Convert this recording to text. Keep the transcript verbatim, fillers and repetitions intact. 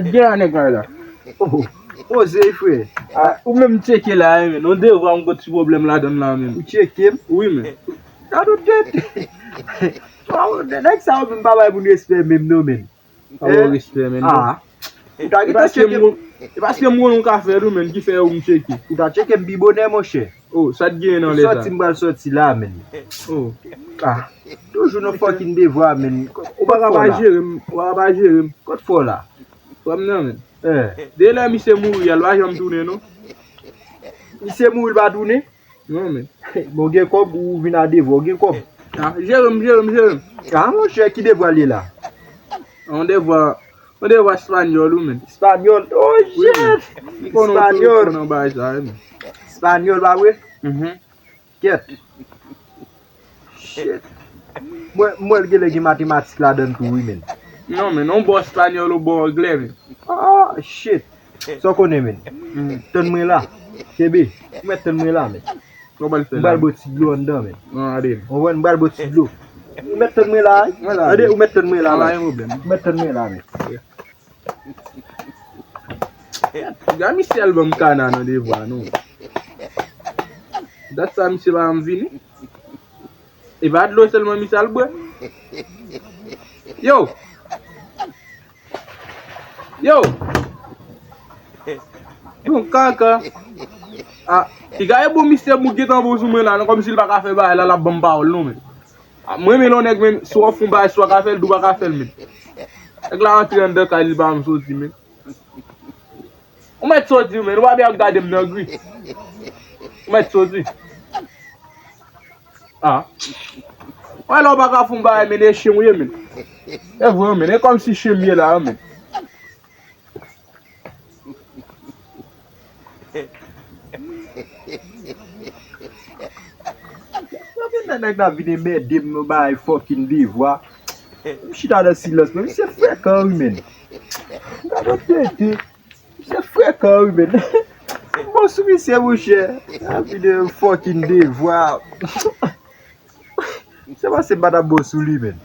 Gen a nèg la la. Oh, poze, frè. Ah, ou menm tcheke la, wi, men. On devwa m gon ti pwoblèm ladan l la, men. Ou tcheke m? Wi, men. Gade ou tèt. Nèg sa yo menm pa bay moun respè menm non, men. Pa ba w respè, men. Ah. Ou ta gentan tcheke m. E paske m wè yon ka fè tou, men, ki fè ou m tcheke. Ou ta tcheke m pi bonè, monchè. Oh, sa t genyen nan lè sa? Sòti m pral sòti la, men. Oh. Ah. Toujou nan fucking devwa, men. Ou pa ka pa jere m, ou pa ka pa jere m. Kot fò la? Frè m nan, men. Eh. De lè misye mouri a, l pa janm tounen, non. Misye mouri, l pa tounen? Non, men. Bon, gen kòb, ou vin a devwa, ou gen kòb. Ah, jere m, jere m, jere m. Ah, monchè, ki devwa l ye la? On devwa, on devwa espanyòl, wi, men. Espanyòl? Oh, shit! M konnen w tou nan bagay sa, wi, men. Espanyòl, pa vre? Mhm. Kèt. Shit. Mwen, mwen, l genlè gen matematik ladan l tou, wi, men. Non, men, on bò espanyòl, on bò anglè, men. Ah, shit. Sa w konnen, men? Tann mwen la. Kenbe. Ou mèt tann mwen la, men. Sa w pral fè la? M pral bo ti dlo anndan, men. Non, ale. Ou konprann? M pral bo ti dlo. Ou mèt tann mwen la, wi. Tande, ou mèt tann mwen la, la. Pa gen pwoblèm. Ou mèt tann mwen la, men. Gade misye al ban m kana nan devwa, non. Dat sa misye pa janm vini. E pa dlo sèlman misye al bwè. Yo! Yo! Bon, kaka. Ah, piga e bon misye mou gentan bon sou mwen la, non, kòmsi l pa ka fè bagay la, l ap ban m pawòl, non, men. Ah, mwen, men, lè yon nèg, men, si w ap fè yon bagay, si w pa ka fè l, di w pa ka fè l, men. Nèg la antre anndan kay li, pa janm soti, men. Ou mèt soti, men. Ou pa byen ap gade m nan gri. Ou mèt soti. Ah. Wè, lè w pa ka fè yon bagay, men, e chen w ye, men. E vre, men. E kòmsi chen m ye la, men. Nan men nan nèg la vin enmède m nan bagay fucking devwa. M chita nan silans, men misye frekan, wi, men. Gade tete. Misye frekan, wi, men. M bon sou misye, monchè. Ap vin fucking devwa. Se paske m pa t ap bon sou li, men.